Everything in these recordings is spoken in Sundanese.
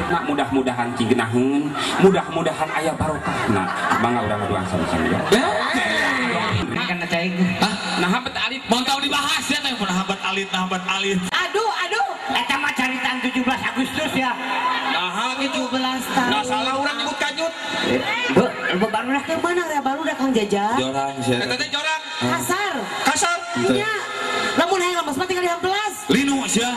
Karesepna mudah-mudahan cinggenaheun, mudah-mudahan aya barokahna. Mangga urang ngadoa sami-sami ya. Kan cai. Hah? Nah hambat alit. Mau tahu dibahas ya teh mun hambat alit, hambat alit. Aduh, aduh. Eta mah caritaan 17 Agustus ya. Nah, gitu. 17 tahun. Nah, salah urang nyebut kanyut. Bu, baru Yang mana ya baru dah Kang Jajang? Jorang sih. Eta teh jorang. Kasar. Kasar. Iya. Lamun hayang lemes mah tinggal dihampelas. Linu sia.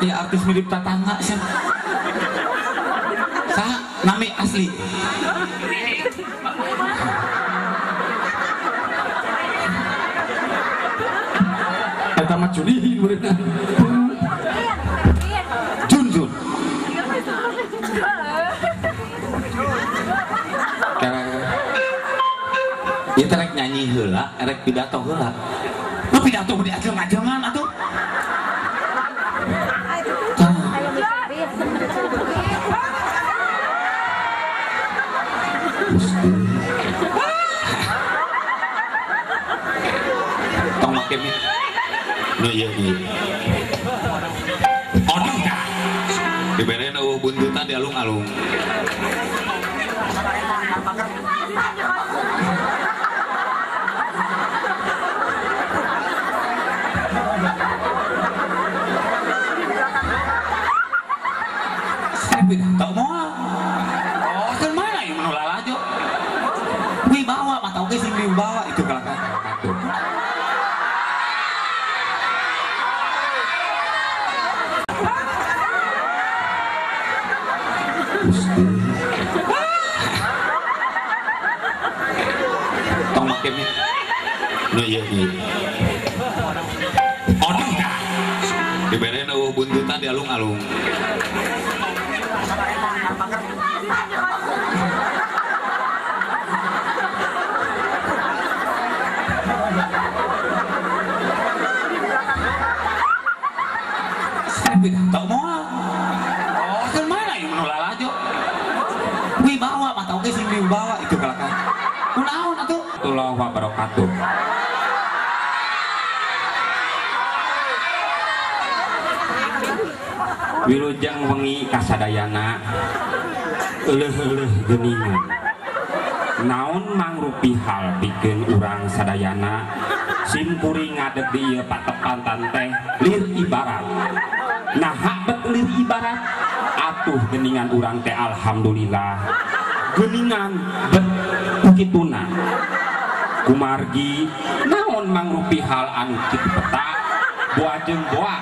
Ya artis mirip tatangga sih. Sah nami asli. Eta mah cudihin beureunan. Jun Jun. Ieu teh rek nyanyi heula, rek pidato heula. Lu pidato di ajeng-ajengan atuh. Tong make mic. Nu ieu ieu. Odong tah. Dibere eueuh buntutan di alung-alung. Saya pidato moal. Oh, kan mana ieu mah lalajo. Wibawa mah tau ge sing wibawa itu kalahkan. Tong make mic. Nu ieu ieu. Odong tah. Dibere eueuh buntutan di alung-alung. Saya pidato moal. Oh, kan mana ieu mah lalajo. Wibawa mah tau ge sing wibawa itu kalahkan. Kunaon atuh? Warahmatullahi wabarakatuh. Wilujeng wengi kasadayana euleuh-euleuh geuningan. Naon mangrupi hal pikeun urang sadayana sim kuring ngadeg di ieu patepantan teh lir ibarat. Naha bet lir ibarat atuh geuningan urang teh alhamdulillah. Geuningan bet kukituna. Kumargi naon mangrupi hal anu kitu peta boa jeung boa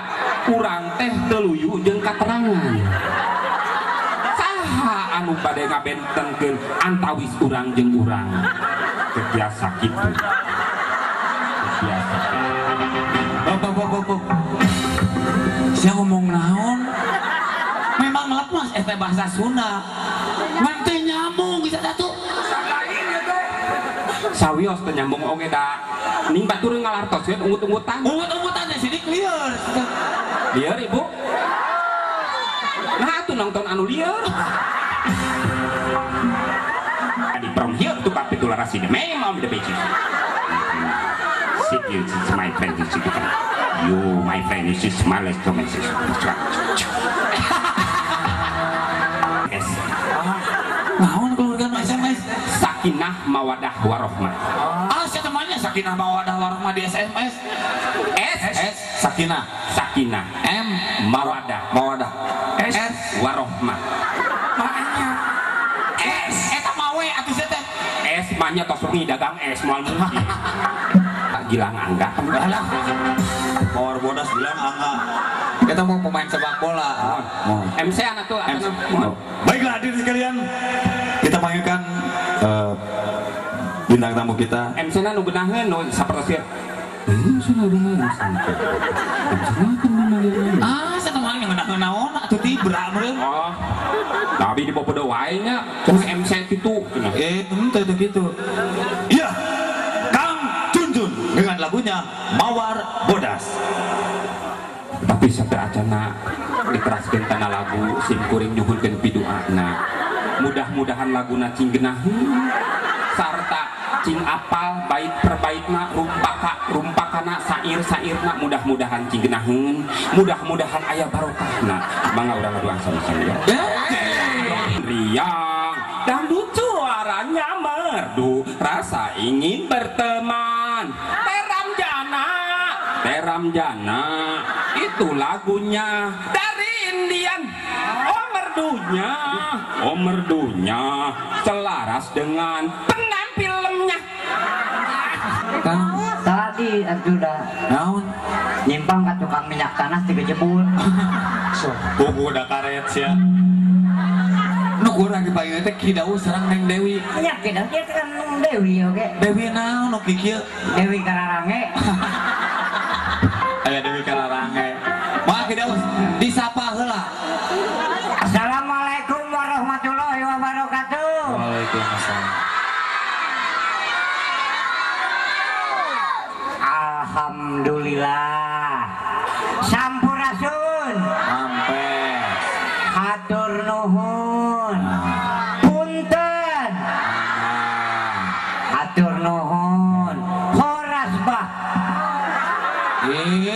urang teh teu luyu jeung katerangan. Saha anu bade ngabentenkeun antawis urang jeung urang teu biasa kitu. Biasa. Bop. Sia ngomong naon? Memang lepas eta bahasa Sunda. Ngan teu nyambung bisa satu. Sawios teu nyambung oge da. Ning batur ngalartos we ungut-ungutan. Ungut-ungutan teh sidik lieur. Lieur ibu. Nah atuh nonton anu lieur. Di from here to kapitularasi the memang the bitches. Sit you, it's my friend, it's you, my friend, it's my last comment. S. Naon keluarga SMS? Sakinah mawadah warohmah. Ah, siapa temannya sakinah mawadah warohmah di SMS? S S sakinah, sakinah, M mawadah, mawadah, S warohmah. Makanya S eta mawe atuh sia teh. S mahnya tos wengi dagang es moal mungkin. Gilang Angga. Alah. Mawar bodas Gilang Angga. Kita mau pemain sepak bola. Oh. MC anak tuh. MC. Oh. Baiklah hadirin sekalian, kita panggilkan bintang tamu kita. MC na nu geunaheun nu sapertos ieu. Ah, sakumaha ngeunaheun naon atuh tibra meureun. Oh. Tapi di popodo wae nya, terus MC kitu. Henteu teu kitu. Iya. Kang Junjun dengan lagunya Mawar Bodas. Tapi sateuacanna diteraskeun kana lagu sim kuring nyuhunkeun piduana. Mudah-mudahan laguna cing geunaheun sarta cing apal bait per baitna rumpaka rumpakana sair-sairna mudah-mudahan cing geunaheun, mudah-mudahan aya barokahna. Mangga urang ngadoa sami-sami ya. Riang dangdut suaranya merdu, rasa ingin berteman. Teram Jana, itu lagunya dari Indian. Oh merdunya, oh merdunya, selaras dengan penampilannya. Tadi sudah. Naon? Nyimpang ke tukang minyak tanah tiga jebul. So, buku udah karet ya. Nu kurang dipanggil teh Ki Daus sareng Neng Dewi. Nya Ki Daus nya kan Neng Dewi oge. Dewi naon nu kieu? Dewi Kararange. Aya Dewi Kararange. Mah Ki Daus disapa heula. Assalamualaikum warahmatullahi wabarakatuh. Waalaikumsalam. Alhamdulillah. Sampurasun. Mampes. Hatur nuhun. Punten. Hatur nuhun. Horas bah.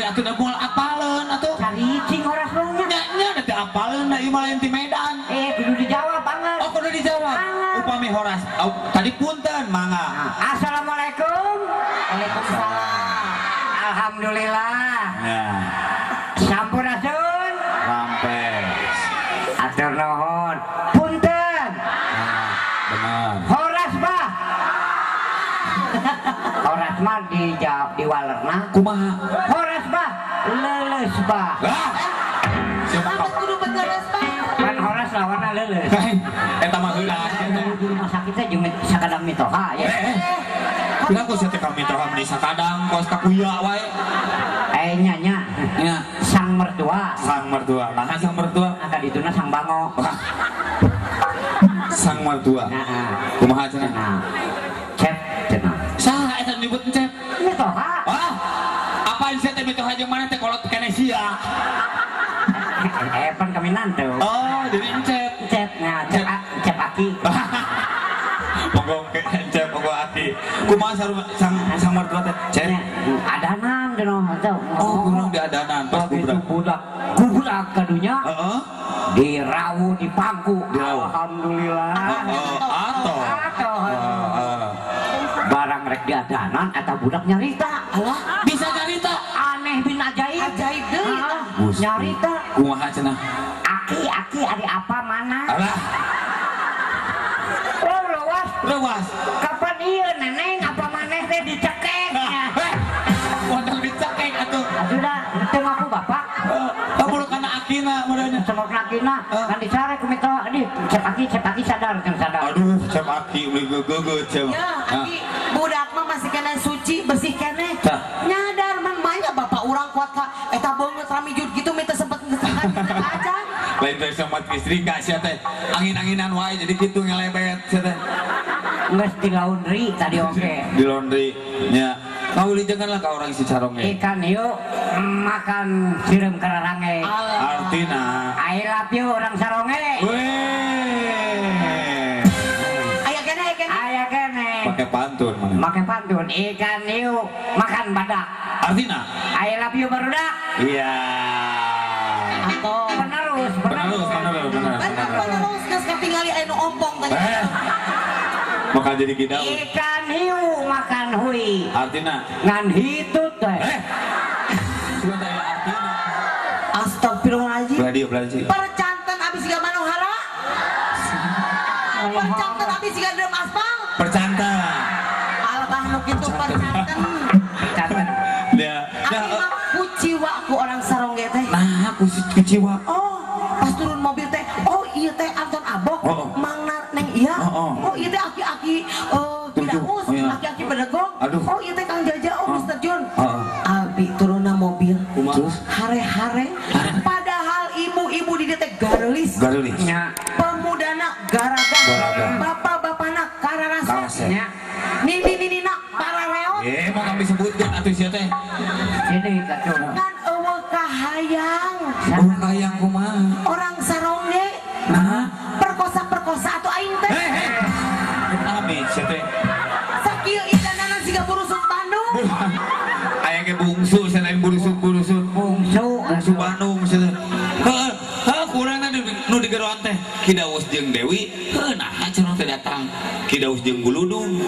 Atuh da moal apaleun atuh. Caricing horas bah nya. Nya nya teh apaleun da ieu mah lain ti Medan. Kudu dijawab banget. Oh, kudu dijawab. Upami horas. Tadi punten mangga. Assalamualaikum. Waalaikumsalam. Alhamdulillah. Ya. Sampurasun. Rampes. Hatur nuhun. Punten. Benar. Horas bah. Horas mah dijawab di walerna. Kumaha? Horas bah. Leuleus bah. Lah. Siapa kudu begeres bah? Kan horas lawanna leuleus. Eta mah heula. Di rumah sakit teh jeung sakadang mitoha ya. Piraku sia teh ka mitoha meni sakadang kos ka kuya wae. Nya nya. Nya. Sang mertua. Sang mertua. Nah, sang mertua. Nah, kadituna sang bango. Sang mertua. Heeh. Kumaha cenah? Cep cenah. Saha eta nyebut cep? Mitoha. Ah. Apaan sia teh mitoha jeung mana teh kolot keneh sia? Pan kami nantu. Oh, jadi encep. Encep, nah, cep aki. Monggo encep, monggo aki. Kumaha sang mertua teh? Cep. Adanan cenah teh. Oh, kurang diadanan pas budak. Budak, budak kadunya. Heeh. Dirawu di pangku. Alhamdulillah. Alhamdulillah. Atoh. Atoh. Barang rek diadanan eta budak nyarita. Alah, bisa nyarita. Aneh bin ajaib. Ajaib deui eta. Nyarita. Kumaha cenah? Aki, aki ari apa mana? Alah. Oh, lewas. Lewas. Kapan ieu neneng apa maneh teh dicekek nya? Modal dicekek atuh. Atuh da teu ngaku bapak. Kamu kana akina meureun. Semok akina kan dicare ku mitoha di cep aki sadar kan sadar. Aduh, cep aki beli geugeuh cep. Ya, aki budak mah masih kena suci, bersih keneh. Nyadar man banyak bapak urang kuat ka eta beungeut ramijut gitu minta sempet ngesekan aja. Lain teh sempat istri ka sia teh angin-anginan wae jadi kitu ngelebet sia teh. Geus di laundry tadi oge. Di laundry nya. Ngawilijengan lah ka orang si Saronge. Ikan yuk makan sireum kararange. Artina I love you orang Saronge. Weh. Aya kene aya kene. Aya kene. Make pantun mana? Make pantun ikan yuk makan badak. Artina I love you barudak. Iya. Atau penerus. Penerus geus katingali aya nu ompong tadi. Bakal jadi Ki Daus. Ikan hiu makan hui. Artina ngan hitut teh. Sugan teh artina. Astagfirullahaladzim. Belah dieu. Percanten abis siga Manohara. Percanten abis siga drum aspal. Percanten. Alah nu kitu percanten. Percanten. Ya. Abi mah kuciwa ku orang Sarongge teh. Nah, kuciwa. Oh, pas turun mobil teh, oh iya teh Anton Abok, Mang Neng iya. Oh iya teh aki-aki Ki Daus, aki-aki Bedegong. Oh iya teh Kang Jaja, oh Mr. John. Abi turunna mobil. Hare-hare. Padahal ibu-ibu di dieu teh garelis. Garelis. Pemudana garaga. Bapak-bapana kararasa. Nini-ninina parareot. Mau kami sebutkan atuh sia teh. Ini atuh. Kan eueuh kahayang. Eueuh kahayang kumaha? Orang Sarongge. Nah, perkosa-perkosa atuh aing teh. Abi sia teh. Sakieu idanana siga burusut Bandung. Aya ge bungsu sia lain burusut-burusut. Bungsu, bungsu Bandung sia teh. Heuh, heuh kurang nu digeroan teh. Ki Daus jeung Dewi, heuh naha cenah teh datang. Ki Daus jeung Guludung.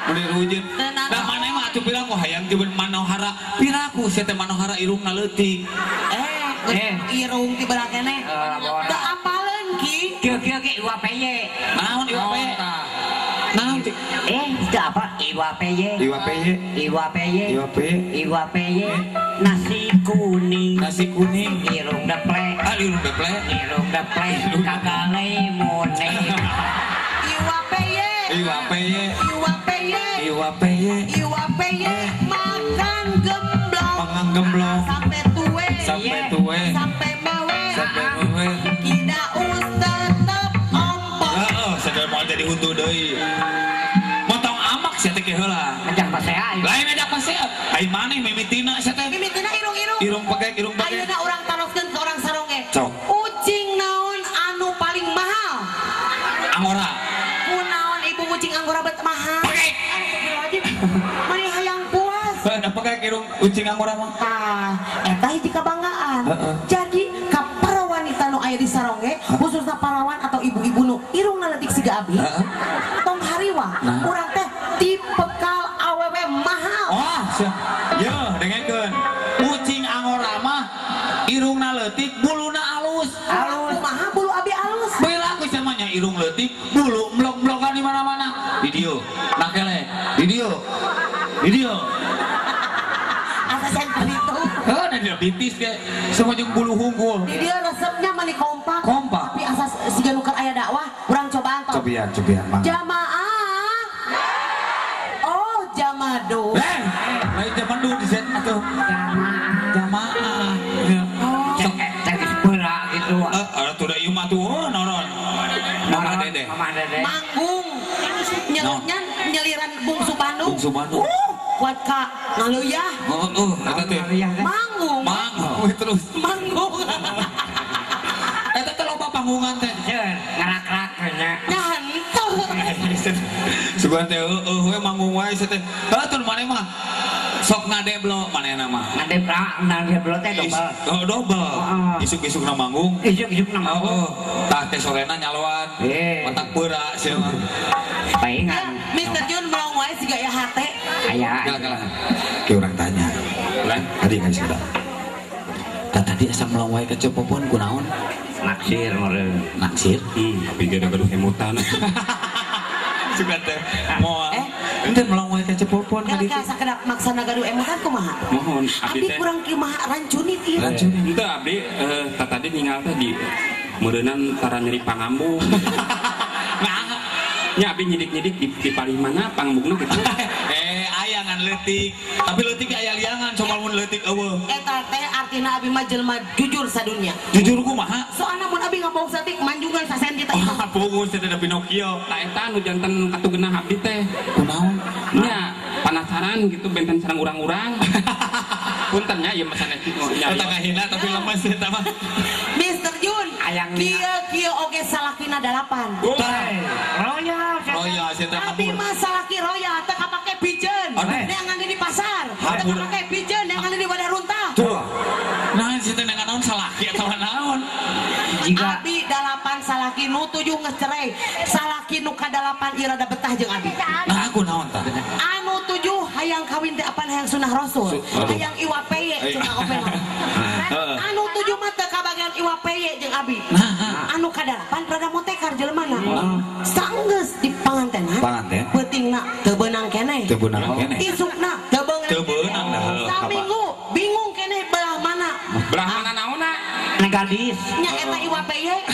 Udah rujut. Nah maneh mah atuh piraku hayang jeung Manohara. Piraku sia teh Manohara irungna leutik. Irung ti belah keneh. Teu apaleun ki. Kieu-kieu ge iwa peye. Naon iwa peye? Naon ti? Itu apa? Iwa peye. Iwa peye. Iwa peye. Iwa peye. Iwa peye. Nasi kuning. Nasi kuning. Irung deplek. Ah, irung deplek. Irung deplek. Kagale mone. Iwa peye. Iwa peye. Iwa peye. Iwa peye. Iwa peye. Makan gemblong. Makan Manggemblong sampai tuwe sampai tuwe sampai mewe sampai mewe Kidaus tetep ompong. Heeh, sadar moal jadi huntu deui. Motong amak sia teh heula. Ajak pasea. Lain ajak pasea. Ai maneh mimitina sia teh. Mimitina irung-irung. Irung pegek, irung pegek. Ayeuna urang taroskeun ke orang saronge. Cok. Ucing naon anu paling mahal? Angora. Kunaon ibu kucing anggora bet mahal? Pegek. Astagfirullahaladzim. Mani hayang puas. Heuh, pegek irung ucing angora mah. Tah, eta hiji kabanggaan. Jadi ka para wanita nu aya di saronge, khususna parawan atau ibu-ibu nu irungna leutik siga abi. Tong hariwang, urang teh tipekal awewe mahal. Wah, sia. Ye, dengekeun. Ucing angora mah irungna leutik, buluna alus. Alus kumaha bulu abi alus? Bae sia mah nya irung leutik, bulu mlok-mlokan di mana-mana. Di dieu, nakele, di dieu. Di dieu. Asa sen itu. Heuh, da diabetes ge. Semua jeung bulu hungkul. Di dieu resepnya mani kompak. Kompak. Tapi asa siga nu keur aya dakwah, urang cobaan toh. Cobian, cobian, Mang. Jamaah. Oh, jamado. Eh, lain zaman dulu di set atuh. Jamaah. Cek cek geus gitu. Atuh da ieu mah tuh noron. Mama Dede. Mama Dede. Manggung. Nyelnya nyeliran Bungsu Bandung. Bungsu Bandung. Kuat ka ngaluyah. Heeh, eta teh. Manggung. Manggung terus. Manggung. Eta teh loba panggungan teh. Ngarak-rak nya. Nya henteu. Sugan teh heueuh we manggung wae teh. Heuh tun maneh mah sok ngadeblo manehna mah. Ngadeblo, ngadeblo teh dobel. Oh, dobel. Isuk-isukna manggung. Isuk-isukna manggung. Heeh. Tah teh sorena nyaloan. Matak peura sia mah. Paingan. Mister Jun melong wae siga ya hate. Aya. Kalah-kalah. Ki urang tanya. Lan, tadi kan sudah. Tah tadi asa melong wae ka Cepopon kunaon? Naksir meureun. Naksir? Tapi ge da gaduh emutan. Sugan teh moal. Ente melong wae ka Cepopon ka ditu. Ka sakedap maksana gaduh emutan kumaha? Mohon abdi teh. Abdi kurang kumaha rancunit ieu. Rancunit. Henteu abdi tah tadi ninggal teh di meureunnan tara nyeri pangambung. Nah, nya abdi nyidik-nyidik di palih mana pangambungna kitu. Aya ngan leutik, tapi leutik aya liangan soal mun leutik eueuh. Eta teh artina abi mah jelema jujur sadunya. Jujur kumaha? Soalna mun abi ngabohong saeutik manjungan sasenti teh. Oh, bohong teh da Pinocchio. Tah eta nu janten katugenah abdi teh. Kunaon? Nya penasaran gitu benten sareng urang-urang. Punten nya ieu mah sanes nya. Eta ngahina tapi lemes eta mah. Mister Jun, kieu-kieu oge salakina 8. Royal. Royal sia teh. Abi mah salaki royal teu kapake pijeun. Neangan di pasar, teu kapake pijeun, neangan di wadah runtah. Tuh. Nah, sia teh neangan naon salaki atawa naon? Abi 8 salaki nu 7 geus cerai. Salaki nu ka-8 ieu rada betah jeung abi. Nah, aku naon tah? Anu 7 hayang kawin teh apan hayang sunah rasul. Hayang iwa peye cenah ope mah. Anu 7 mah teu kabagian iwa peye jeung abi. Anu ka-8 rada motekar jelemana. Sanggeus di pangantenan. Panganten. Peutingna teu beunang keneh. Teu beunang keneh. Isukna teu beunang. Teu beunang dah. Saminggu bingung keneh belah mana. Belah mana naonna? Gadis. Nya eta iwa peye.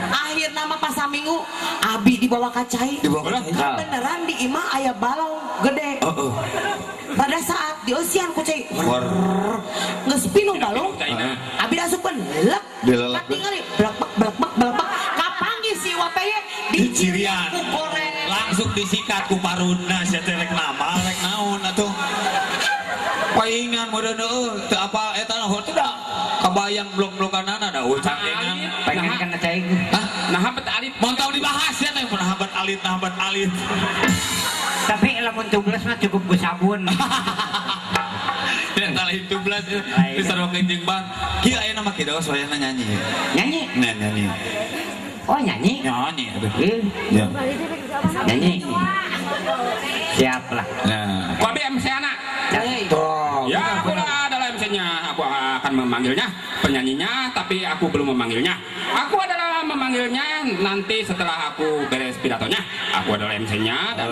Akhirna mah pas saminggu abi dibawa ka cai. Dibawa ka cai. Beneran di imah aya balong gede. Heeh. Pada saat dieusian ku cai. Geus pinuh balong. Abi asupkeun lek. Katingali blek blek blek blek. Kapanggih si iwa peye dicirian. Ku korek. Langsung disikat ku paruna sia teh rek namal rek naon atuh. Paingan meureun heueuh teu apal eta heuh teu da kabayang blok-blokanana da cangengan pengen kana cai. Hah? Nah bet alit montong dibahas ya teh nah bet alit nah bet alit. Tapi lamun tublas mah cukup ku sabun. Eta lain tublas bisa rokeun jeung bang. Kieu aya mah kieu wayahna nyanyi. Nyanyi? Nyanyi. Oh nyanyi? Nyanyi atuh. Ya. Nyanyi. Siap lah. Nah. Ku abi MC anak. Ya, aku adalah MC-nya. Aku akan memanggilnya, penyanyinya, tapi aku belum memanggilnya. Aku adalah memanggilnya nanti setelah aku beres pidatonya. Aku adalah MC-nya dan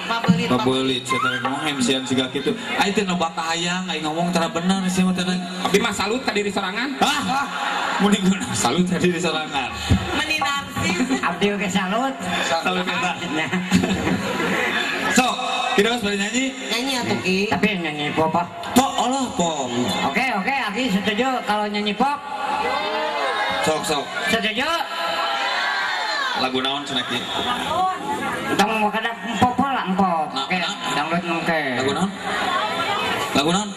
Pabelit, Pabelit. Saya ngomong MC-an siga kitu. Aing teh loba kahayang, aing ngomong tara bener sih mah teh. Abi mah salut ka diri sorangan. Hah? Mun diguna salut ka diri sorangan. Meni narsis. Abdi oge salut. Salut eta. Sok. Kita harus pada nyanyi. Nyanyi atuh Ki. Tapi nyanyi pop ah. Pop Allah pop. Oke oke, Aki setuju kalau nyanyi pop. Sok sok. Setuju. Lagu naon cenah Ki? Tong mau kada pop lah pop. Oke, dangdut mengke. Lagu naon? Lagu naon?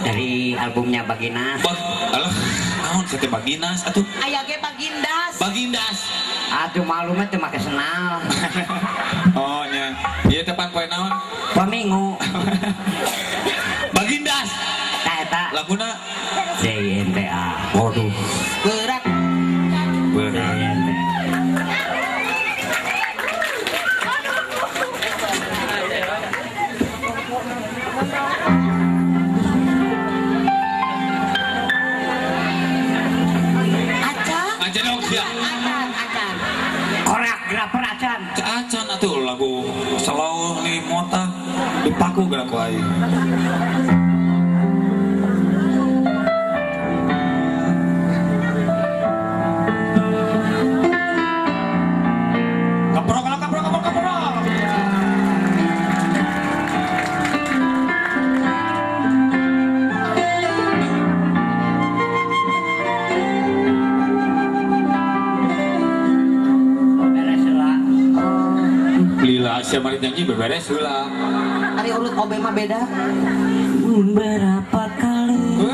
Dari albumnya Baginas. Alah, naon sate Baginas atuh? Aya ge Bagindas. Bagindas. Aduh malu mah teu make senal. Oh nya. Ieu teh pan poe naon? Poe Minggu. Bagindas. Tah eta. Laguna CINTA. Waduh. Berat. Berat. Koreografer acan. Acan atuh lagu slow nih mota dipaku gerak ku aing. Kaprok kaprok kaprok kaprok. Lila siapa nyanyi beberes heula. Ari urut OB mah beda. Berapa kali?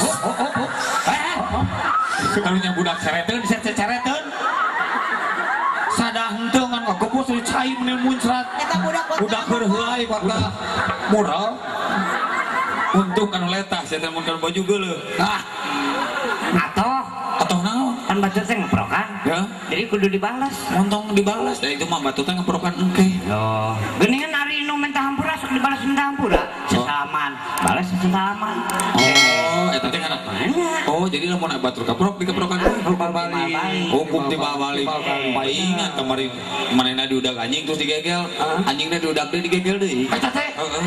Oh oh oh. Kalunya budak sereteun sereteun. Sadah henteu ngan ngagobos cai mun muncrat. Eta budak budak keur heulai warga moral. Untung kanu letah sia teh mun kana baju geuleuh. Ah. Atoh naon? Kan batur teh ngeprokan. Ya. Jadi kudu dibalas. Montong dibalas. Da itu mah batur teh ngeprokan engke. Oh. Geuningan ari nu minta hampura sok dibalas minta hampura. Sesalaman, balas sesalaman. Oh, eta teh kana. Oh, jadi lamun batur kaprok dikeprokan timbal balik. Hukum timbal balik. Paingan kamari manehna diudag anjing terus digegel. Anjingna diudag deui digegel deui. Eta teh. Heeh.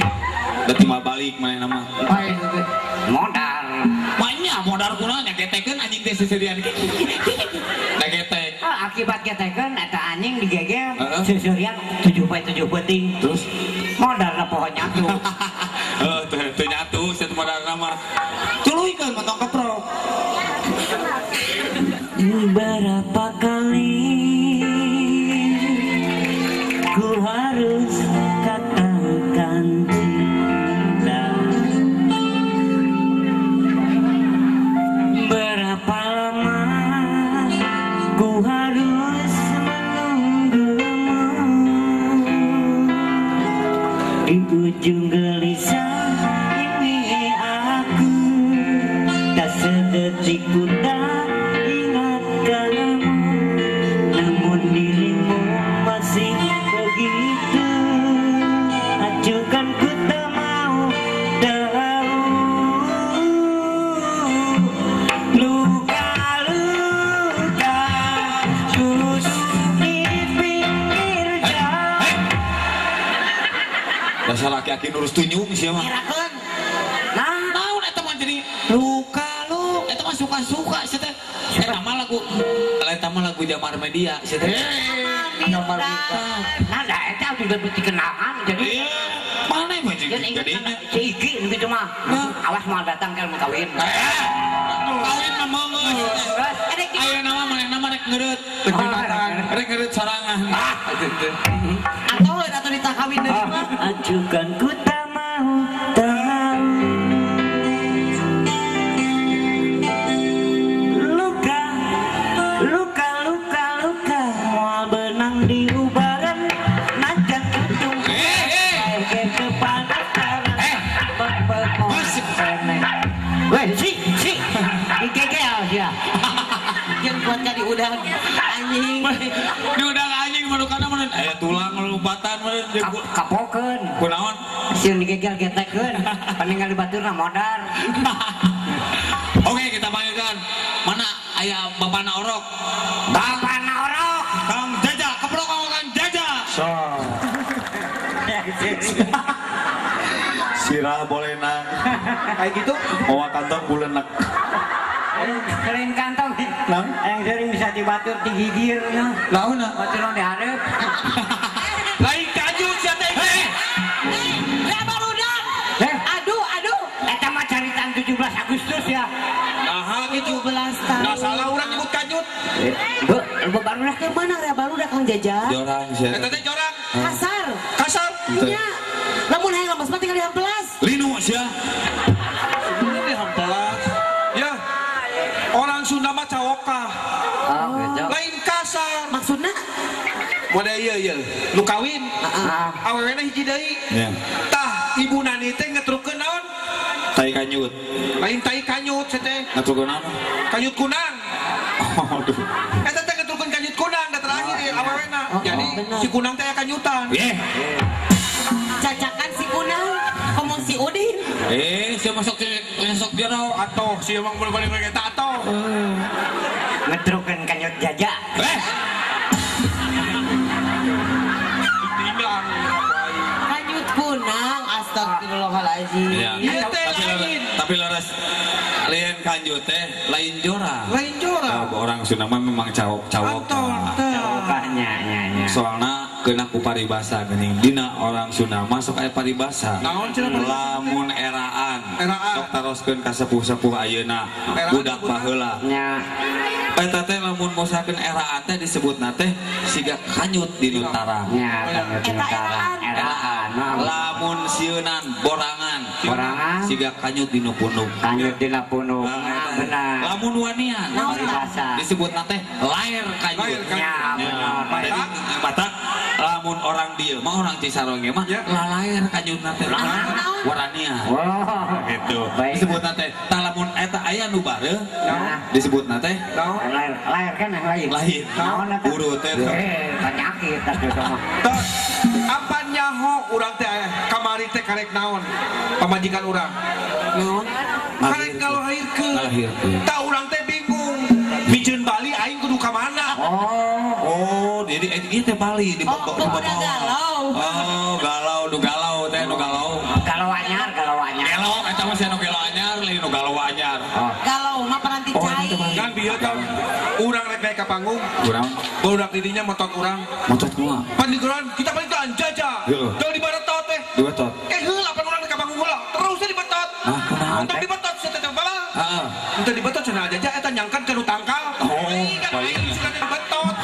Da timbal balik manehna mah. Pae teh. Modal. Manya modal kunaon nya getekeun anjing teh seserian. Da getek. Oh, akibat getekeun eta anjing digegel seserian 7 poe 7 peuting. Terus modalna poho nyatu. Heuh, teu nyatu sia modalna mah. Tuluykeun motong keprok. Berapa kali ku harus katakan cinta? Berapa lama ku harus menunggumu di ujung gelisah ini aku tak sedetik pun tak ingat kamu, namun dirimu masih begitu acuhkan ku tak mau tahu. Luka-luka di pinggir jalan. Dasar laki-laki nurus tunyung sih mah. Nah, naon eta mah jadi luka lu eta mah suka-suka sih teh. Eta mah lagu eta mah lagu Jamar Media sih teh. Jamar Media. Nah, da eta juga dikenalkan jadi. Mana mah jadinya? Si Iki gitu mah. Awas mau datang kan kawin. Kawin mah meungeut. Ayeuna mah manehna mah rek ngeureut. Rek ngeureut sorangan. Ah, gitu. Atau atau ditakawin deui mah. Acuhkan ku tak mau tahu. Luka, luka, luka, luka moal benang di ubaran najan untung. Weh, si, si, digegel dia. Yang kuat ka diudag anjing. Diudag anjing manukana meureun aya tulang lompatan meureun kapokeun. Kunaon? Sieun digegel getekeun, paningal di baturna modar. Oke, kita panggilkan. Mana aya bapana orok? Bapana orok. Kang Jaja, keprok Kang Jaja. So. Sirah bolenang. Kayak gitu mau kantong bulenek. Selain kantong. Yang sering bisa dibatur digigir. Naon? Batur dihareup. Lain kajut sia teh. Hei, barudak. Aduh, aduh. Eta mah caritaan 17 Agustus ya. Nah, gitu. 17 tahun. Nah, salah urang nyebut kajut. Bu, barudak ke mana rea barudak Kang Jaja? Jorang sia. Eta teh jorang. Kasar. Kasar. Nya. Lamun hayang lemes mah tinggal dihampelas. Linu sia. Dihampelas. Ya. Orang Sunda mah cawokah. Oh, gitu. Lain kasar. Maksudna? Model ieu ieu. Nu kawin. Awewena hiji deui. Tah, ibu nani teh ngetrukeun naon? Tai kanyut. Lain tai kanyut sia teh. Ngetrukeun naon? Kanyut kunang. Aduh. Eta teh ngetrukeun kanyut kunang da terakhir awewena. Jadi si kunang teh kanyutan. Ye. Cacakan si kunang ngomong si Udin. Si masuk masuk jero atuh si emang boleh balik eta atuh. Ngetrukeun kanyut jaja. Kanyut kunang, astagfirullahalazim. Ya. Tapi laras lain kanjut teh lain jora. Lain jora. Oh, orang Sunda mah memang cawok. Cawokahnya nya. Soalna kena ku paribasa geuning dina orang Sunda masuk aya paribasa. Naon cenah paribasa? Lamun eraan. Sok taroskeun ka sepuh-sepuh ayeuna budak baheula. Nya. Eta teh lamun mosakeun eraan teh disebutna teh siga kanyut di Nutara. Nya, kanyut di Nutara. Eraan. Lamun sieunan borangan. Borangan siga kanyut di nu punuk. Kanyut di nu punuk. Benar. Lamun wanian disebutna teh lair kanyut. Nya, benar. Jadi mata lamun orang dieu mah orang Cisaronge mah lalair kanyutna teh. Waranian. Gitu. Disebutna teh tah lamun eta aya nu bareuh disebutna teh lair kan yang lain. Lain. Buru teh. Penyakit atuh mah. Apa nyaho urang teh kamari teh karek naon? Pamajikan urang. Naon? Karek ngalahirkeun. Tah urang teh bingung. Miceun Bali aing kudu ka mana? Oh, jadi ieu teh Bali di bawah. Galau. Oh, galau, nu galau teh nu galau. Galau anyar, galau anyar. Gelo eta mah sia nu gelo anyar, lain nu galau anyar. Galau mah paranti cai. Kan bieu tah urang rek naik ka panggung. Urang. Barudak didinya motot urang. Motot kumaha? Pandigeran kita balik ka Anjaja. Teu dibaretot teh. Dibetot. Heula pan urang ka panggung heula. Terus teh dibetot. Ah, kunaon? Tong dibetot sia teh bala. Heeh. Teu dibetot cenah Anjaja eta nyangkan ka nu tangkal. Oh, baik. Suka dibetot.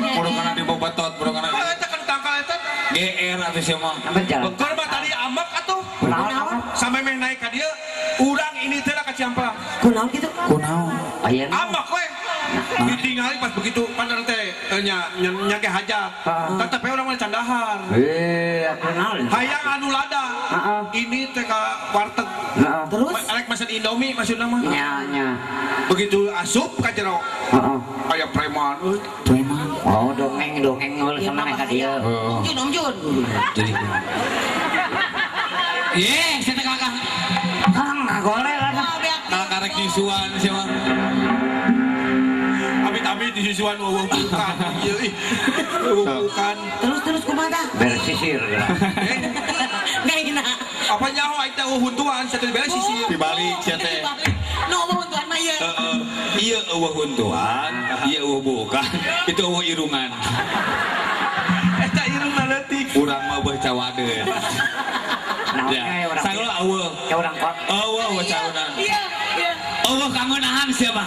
Kudu kana dibetot, kudu kana. Eta kan tangkal eta. GR atuh sia mah. Beker mah tadi amak atuh. Kunaon? Sampai meh naik ka dieu, urang ini teh lah ka Ciamplas. Kunaon kitu? Kunaon? Amak we. Ditingali pas begitu pandang teh nya nya ge hajat. Tetep we urang mah candahar. Kunaon? Hayang anu lada. Ini teh ka warteg. Terus arek mesen Indomie maksudna mah. Nya nya. Begitu asup ka jero. Aya preman euy. Preman. Oh, dongeng-dongeng heula sama ka dieu. Om Jun, Om Jun. Jadi ye, saya teh kakak. Kang ngagoleh lah. Kalau karek nyusuan sih mah. Amit-amit disusuan eueuh bukan. Ieu ih. Bukan. Terus kumaha tah? Bersisir. Gaina. Apa nyaho aing teh eueuh huntuan satu dibere sisir. Dibalik sia teh. Nu eueuh huntuan mah ieu. Heeh. Ieu eueuh huntuan, ieu eueuh bukan. Itu eueuh irungan. Eta irungna leutik. Urang mah beuh cawade. Ya, sagala eueuh. Urang kot. Eueuh eueuh cawunan. Iya, iya. Eueuh kangeunahan siapa?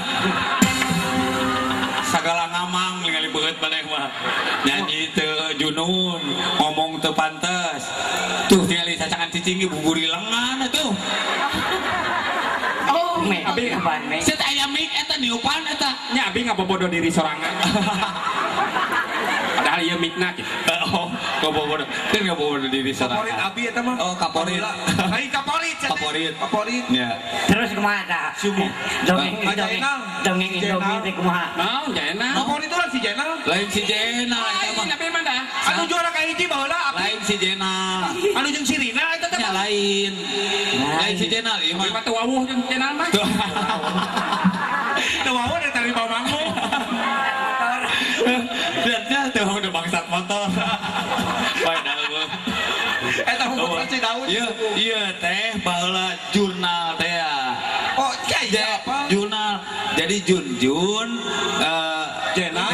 Sagala ngamang ningali beungeut maneh mah. Nyanyi teu junun, ngomong teu pantes. Tuh tingali cacangan cicing ge buburi lengan atuh. Oh, abi set aya mic eta niupan eta. Nya abi ngabobodo diri sorangan. Padahal ieu micna kitu. Oh, ngabobodo. Teu ngabobodo diri sorangan. Kaporit abi eta mah. Oh, kaporit. Lain kaporit. Kaporit. Kaporit. Ya. Terus kumaha tah? Dongeng dongeng Indomie teh kumaha? Naon Jenal? Kaporit itu lain si Jenal. Lain si Jenal eta mah. Tapi mah dah. Anu juara ka hiji baheula lain si Jenal. Anu jeung si Rina eta teh lain. Lain si Jenal ieu mah. Mah teu wawuh jeung Jenal mah. Teu wawuh dari tadi bawa manggung. Lihatnya tuh udah bangsat motor. Wah, dah Eta hukum si Daud. Iya, iya teh baheula jurnal teh ya. Oh, iya apa? Jurnal Jun Jun Jena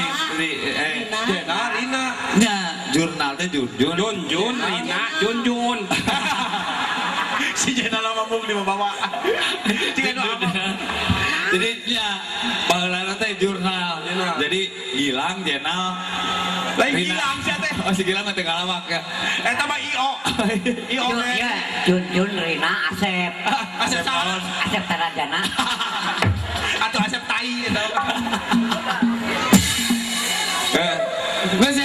Jena Rina. Nya jurnal teh Jun Jun. Jun Jun Rina Jun Jun. Si Jena lama mung di bawa. Jadi nya baheulana teh jurnal. Jadi Gilang Jenal lain Gilang sia teh. Oh si Gilang teh ngalawak ya. Eta mah IO. IO teh. Ya, Jun Jun Rina Asep. Asep saha? Asep Tarajana. Atau Asep tai eta. Geus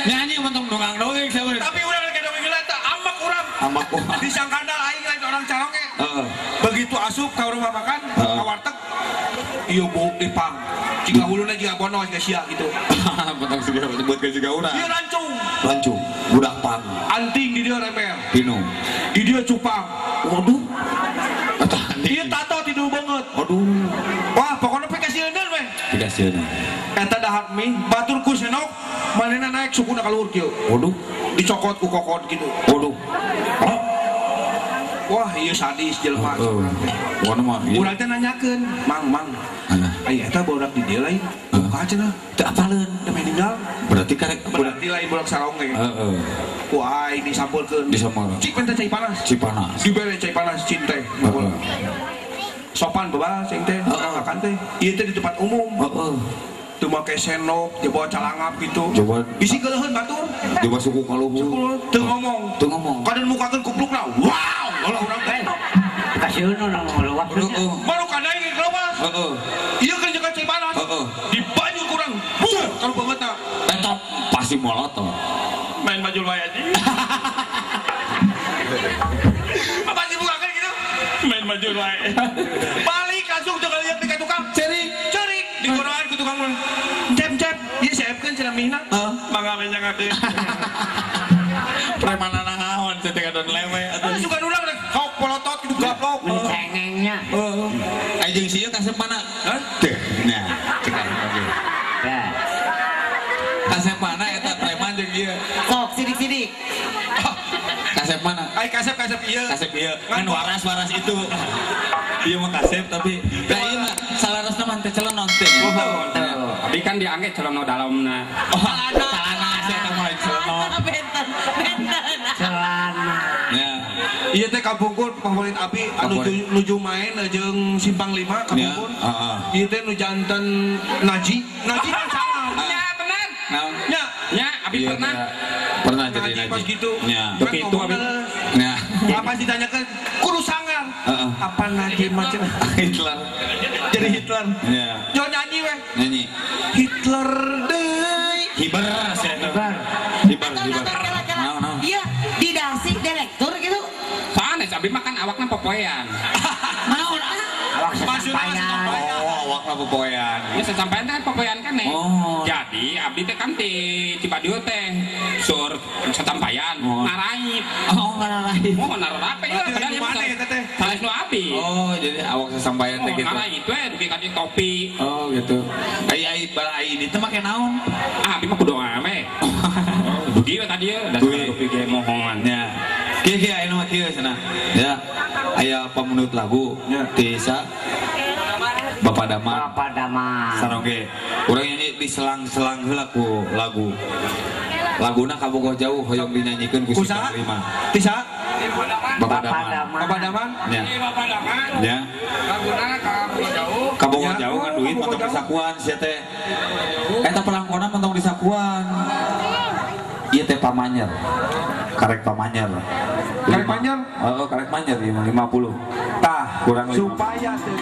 nyanyi mentung dongeng dongeng sia. Tapi urang lagi dongeng heula teh amak urang. Amak urang. Disangkana aing lain orang caronge. Begitu asup ka rumah makan, ka warteg. Iya bau dipang. Jika huluna jika bono jika sia gitu. Pentang segera sebut ke jika urang. Iya lancung. Lancung, budak pang. Anting di dia remel. Pinu. Di dia cupang. Waduh. Iya tato tidur banget. Waduh. Wah, pokoknya pikasieun weh. Pikasieun. Eta dahar mie, batur ku senok, manehna naik sukuna ka luhur kieu. Waduh. Dicokot ku kokot gitu. Waduh. Oh. Wah, iya sadis jelema. Urang teh nanyakeun, "Mang, mang. Aya eta budak di dieu lain. Buka cenah." Teu apaleun, teu meninggal. Berarti karek berarti lain budak saronge. Heeh. Ku aing disampurkeun. Disampurkeun. Cik minta cai panas. Cai panas. Dibere cai panas cinte. Sopan bebas cing teh, makan teh. Ieu teh di tempat umum. Heeh. Teu make senok, coba calangap gitu. Coba bisi keuleuheun batur. Coba suku kaluhur. Teu ngomong. Teu ngomong. Kaden mukakeun kuplukna. Wow, ulah urang teh. Kasieun urang luas. Baru kadaing ge keluar. Heeh. Ieu keur nyekan cai panas. Heeh. Dibanjur kurang. Buh, kalau bangetna. Eta pasti molotot. Main baju wae anjing. Apa sih bukakeun gitu? Main baju wae. Balik langsung teu lihat ka tukang. Cerik, cerik digoroan ku tukang. Cep-cep, ieu seepkeun cenah mihna. Mangga menyangakeun. Premanana naon teh kadon lewe atuh. Suka urang rek kok polotot gitu gaplok. Cengengnya. Heeh. Ai jeung si ieu kasep mana? Hah? Teh. Nya, cek aing oge. Ya. Kasep mana eta preman jeung ieu? Sok sidik-sidik. Kasep mana? Ai kasep-kasep ieu. Kasep ieu. Kan waras-waras itu. Ieu mah kasep tapi da ieu mah salarasna mah teh celenon teh. Tapi kan diangge celana dalamna. Oh, celana sia eta mah celana. Benten, benten. Celana. Ya. Ieu teh kapungkur favorit abi anu nuju main jeung Simpang 5 kapungkur. Heeh. Ieu teh nu janten Naji. Naji kan salah. Nya bener. Naon? Nya. Nya abi pernah. Pernah jadi Naji. Pas gitu. Nya. Begitu abi. Nya. Apa ditanyakan kudu sangar. Apa Naji macam Hitler. Jadi Hitler. Nya. Jo nyanyi weh. Nyanyi. Hitler deui. Hiber sia. Hiber. Hiber, hiber. Naon naon. Iya, di dasi direktur gitu. Sanes abi makan awakna popoean. Naon? Awak sasampayan. Oh, awakna popoean. Ya sasampayan teh popoean kan nih. Oh. Jadi abdi teh kan ti Cibadieu teh sur sasampayan ngarait. Oh, ngarait. Oh, narape ya padahal ieu mana eta teh? Sanes nu abdi. Oh, jadi awak sasampayan teh gitu. Ngarait we dugi ka topi. Oh, gitu. Ai ai bala ai dieu teh make naon? Ah, abdi mah kudu ame. Dugi we tadi ye, dasar topi ge mohongan. Nya. Kieu kieu aya nu mah kieu cenah. Ya. Aya pamunut lagu ti sa Bapak Daman. Bapak Daman. Saroge. Urang nyanyi di selang-selang heula ku lagu. Laguna kabogoh jauh hoyong dinyanyikeun ku Simpang 5. Ti saha? Bapak Daman. Bapak Daman. Nya. Bapak Daman. Nya. Laguna kabogoh jauh. Kabogoh jauh kan duit montong disakuan sia teh. Eta pelangkona montong disakuan. Ieu teh pamanyer. Karek pamanyer. Karek manyer? Heeh, karek manyer ieu mah 50. Tah, kurang 5. Supaya teu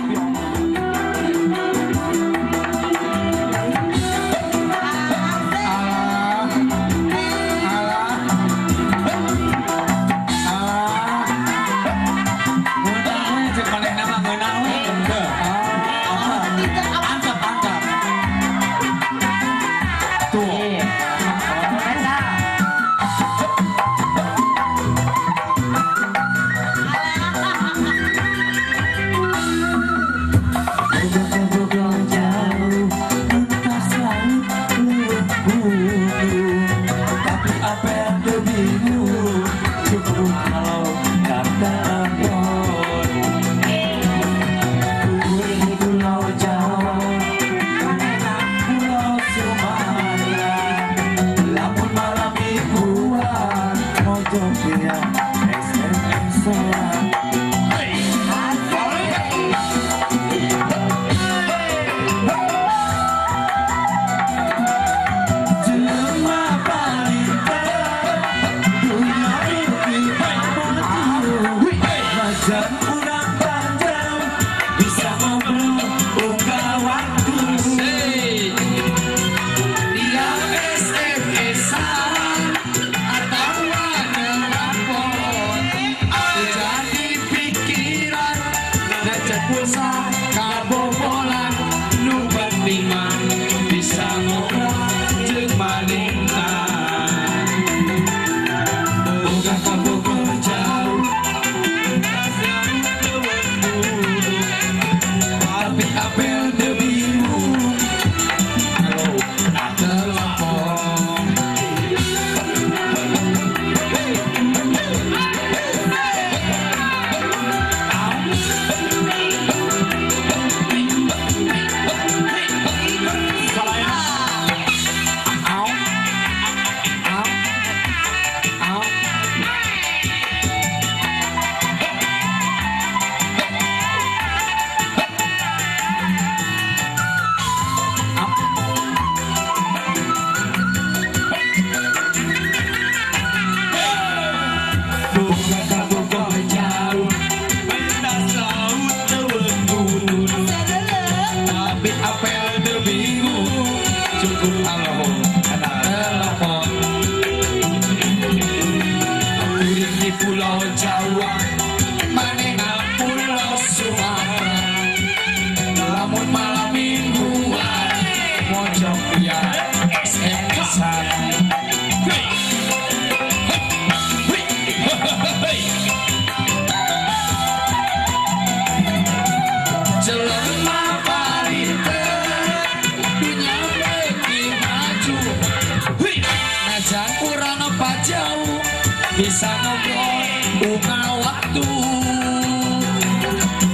Bisa ngobrol unggal waktu.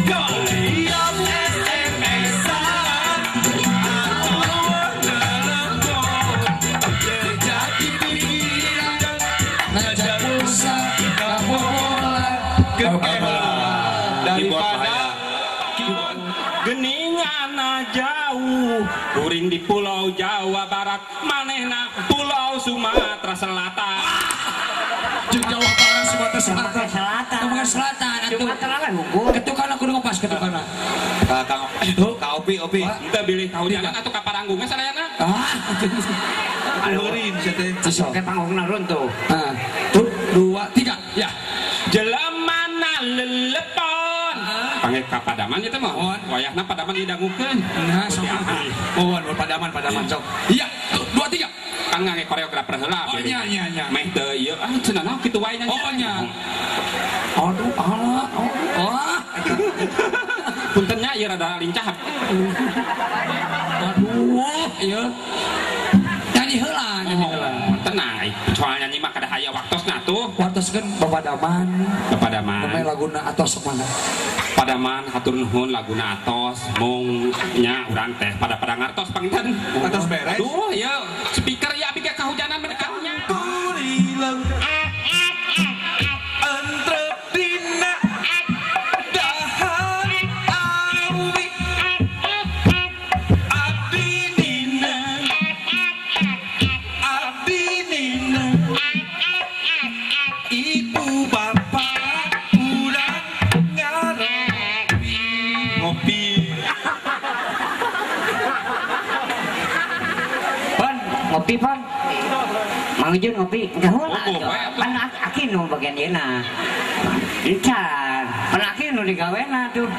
Gayam SMS-an atau telepon, terjadi pikiran ngajak pulsa kabola daripada geningana jauh kuring di Pulau Jawa Barat manehna Pulau Sumatera Selatan. Jawa Barat Sumatera Selatan. Selatan. Selatan Sumatera lah hukum. Ketukana kudu ngopas ketukana. Kang ka Opi Opi. Henteu bilih kahujanan atuh ka paranggungna sadayana. Ah. Alurin sia teh. Oke panggungna runtuh. Ah. 1 2 3 ya. Jelemana lelepon. Panggil ka padaman ieu teh mah. Wayahna padaman didangukeun. Nah, sok. Mohon padaman sok. Iya, 2 3. Kan ngangge koreografer heula. Oh nya nya nya. Meh teu ieu ah cenah naon kitu wae nyanyi. Oh nya. Aduh, alah. Oh. Punten nya ieu rada lincah. Aduh, ieu. Nyanyi heula, nyanyi heula. Tenang, soal nyanyi mah kada aya waktosna tuh. Waktoskeun Bapadaman. Bapadaman. Namanya laguna atos mana? Padaman hatur nuhun laguna atos mung nya urang teh pada ngartos panginten. Atos beres. Aduh, ieu speaker ieu abi ge kahujanan mereka nya. Turileng entrep dina dahan awi abdi nina abdi nina ibu bapak urang ngaropi ngopi. Pon ngopi pon. Mang Ijun ngopi enggak heula. Pan aki nu bagian dieuna. Encan, pan aki nu digawena tuh.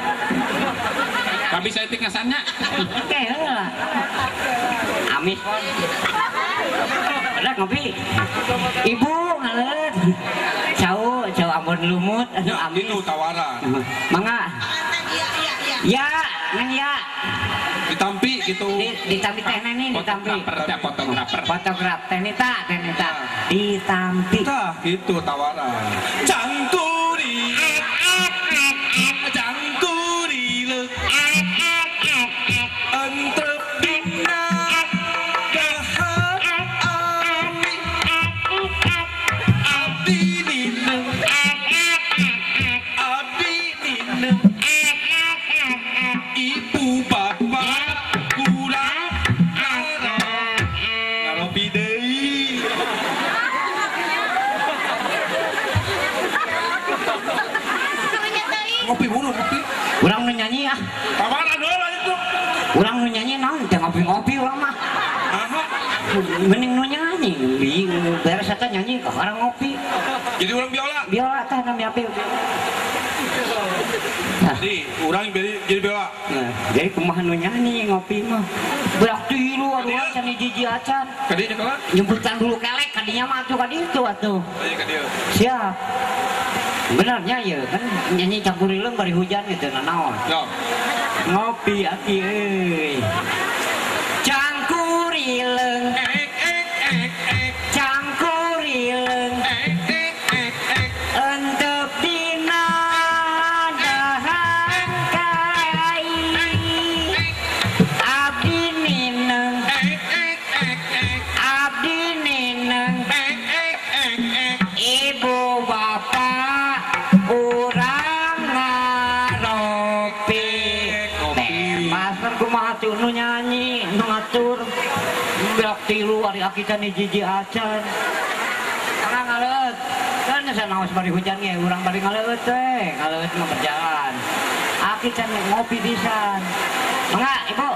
Tapi saya tik ngasannya. Oke heula. Amis pon. Udah ngopi. Ibu ngaleut. Cau, cau ambon lumut anu amis. Ini tawaran. Mangga. Iya iya iya. Ya, neng ya. Ditampi gitu. Ditampi teh neni ditampi. Fotografer. Fotograf teh Nita, teh Nita. Ditampi. Tah gitu tawaran. Cangkuri. Cangkuri leuk. Entrep dina dahan awi abdi nina abdi nina ibu bapak kurang ngaropi deui. Ngopi mulu ngopi. Urang nu nyanyi ah. Tawaran heula itu. Urang nu nyanyi naon teh ngopi-ngopi urang mah. Aha. Mending nu nyanyi, beres eta nyanyi kakara ngopi. Jadi urang biola. Biola tah nami api. Jadi urang jadi biola. Nah, jadi kumaha nu nyanyi ngopi mah. Berak tilu aduh acan hiji acan. Ka dieu nyekelan? Jemputan dulu kelek ka dinya mah atuh ka ditu atuh. Aya ka dieu. Siap. Benernya ya kan nyanyi campur ileung bari hujan gitu nanaon. Yo. Ngopi aki euy. Cangkurileung. Ek ek ek ek. Cangkurileung. Ek ek ek ek. Entep dina dahan kai. Abdi nineng. Ek ek ek ek. Abdi nineng. Ek ek ek ek. Ibu bapak urang ngaropi. Bebas kan kumaha tuh nu nyanyi nu ngatur. Belak tilu ari aki teh jiji acan. Urang ngaleut. Kan sanaos bari hujan ge urang bari ngaleut teh, ngaleut mah berjalan. Aki can ngopi pisan. Mangga Ibu.